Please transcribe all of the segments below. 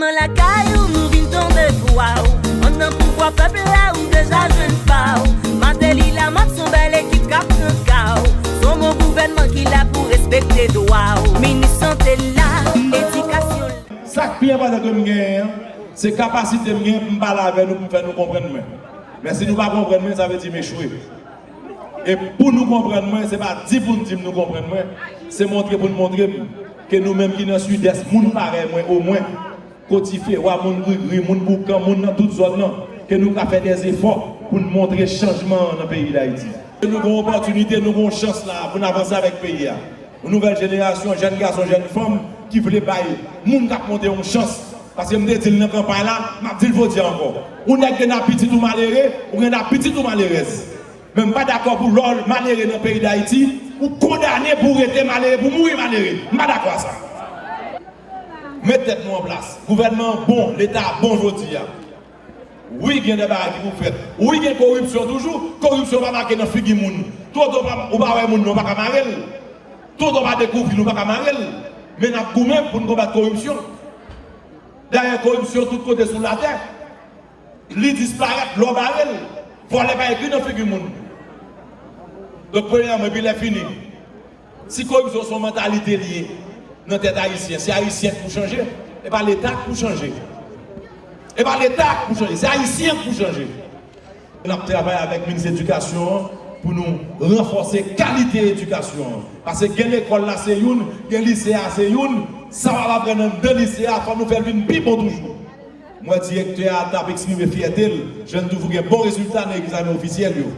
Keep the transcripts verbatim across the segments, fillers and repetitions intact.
Nan lakay ou nou vin tonbe vwa w. Ann nan pouvwa pèp la ou deja jwenn pa w. Mateli Lamòt s on bèl ekip k ap nan ka w. S on bon gouvènman ki la pou respekte dwa w. Minis sante la, edikasyon la. Sa k pi enpòtan ke m genyen an, se kapasite m genyen pou m pale avè nou, pou m fè nou konprann mwen. Men si nou pa konprann mwen, sa vle di m echwe. E pou nou konprann mwen, se pa di pou n di m nou konprann mwen, se montre pou n montre m ke nou menm ki nan Sidès, moun parèy mwen omwen, Kotifewa, moun Grigri, moun Boukan, moun nan tout zòn nan, ke nou ka fè dèzefò pou n montre chanjman an nan peyi Dayiti. Nou gen yon opòtinite, nou gen yon chans la pou n avanse avèk peyi a. Yon nouvèl jenerasyon, jèn gason, jèn fanm ki vle bay moun k ap monte yon chans. Paske m te di l nan kanpay la, m ap di l jodi a ankò. Ou nèg gen nap pitit ou malere, ou gen nap pitit ou malerèz. Men m pa dakò pou lè w malere nan peyi Dayiti, ou kondane pou w rete malere, pou w mouri malere. M pa dakò a sa. Met tèt nou an plas. Gouvènman an bon, Leta a bon jodi a. Wi, gen de bagay ki pou fèt. Wi, gen koripsyon toujou. Koripsyon pa make nan figi moun. Twotò ou pa, ou pa wè moun nan, ou pa ka mare l. Twotò ou pa dekouvri l, ou pa ka mare l. Men n ap goumen pou n konbat koripsyon. Dayè, koripsyon tout kote sou latè. Li disparèt lè w bare l. Vòlè pa ekri nan figi moun. Donk, premyèman, epi lè fini, si koripsyon se yon mantalite li ye nan tèt Ayisyen, se Ayisyen k pou chanje. E pa Leta k pou chanje. E pa Leta k pou chanje. Se Ayisyen k pou chanje. N ap travay avèk minis edikasyon an pou nou ranfòse kalite edikasyon an. Paske gen lekòl la se youn, gen lise a se youn, sa w ap aprann anndan lise a, fò nou fè l vin pi bon toujou. M wè direktè a t ap eksprime fyète l, jèn toujou gen bon rezilta nan egzamen ofisyèl yo.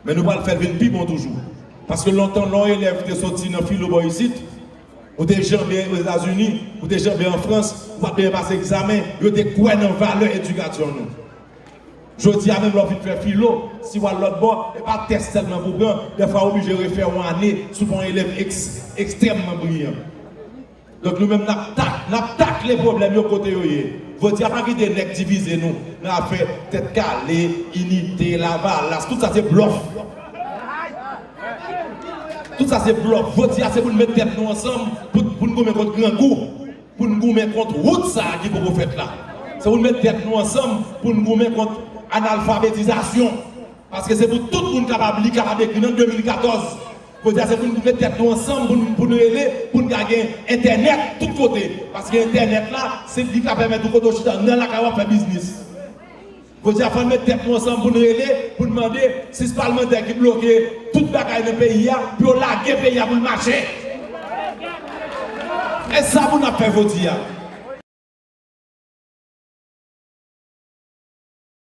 Men nou pral fè l vin pi bon toujou. Paske lontan, lè yon elèv te soti nan filo bò isit, ou te janbe Ozetazini, ou te janbe an Frans, ou pa t bezwen pase egzamen, yo te kwè nan valè edikasyon nou. Jodi a menm, lè w fin fè filo, si w al lòt bò, e pa tès sèlman pou w pran, dèfwa w oblije refè yon ane si w pa yon elèv eks-, ekstrèmman briyan. Donk, nou menm, n ap tak-, n ap takle pwoblèm yo kote yo ye. Jodi a, pa kite nèg divize nou nan afè Tèt Kale, Inite, Lavalas, tout sa se blòf. Tout sa se blòf. Jodi a, se pou n met tèt nou ansanm pou, pou n goumen kont grangou, pou n goumen kont wout sa a ki poko fèt la. Se pou n met tèt nou ansanm pou n goumen kont analfabetizasyon. Paske se pou tout moun kapab li, kapab ekri nan de mil katòz. Jodi a, se pou n met tèt nou ansanm pou n, pou n rele, pou n ka gen entènèt tout kote. Paske entènèt la, se li k ap pèmèt ou kote w chita nan lakay w ap fè biznis. Jodi a, fò n met tèt nou ansanm pou n rele, pou n mande sis palmantè ki bloke tout bagay nan peyi a, pou yo lage peyi a pou l mache. E sa pou n ap fè jodi a.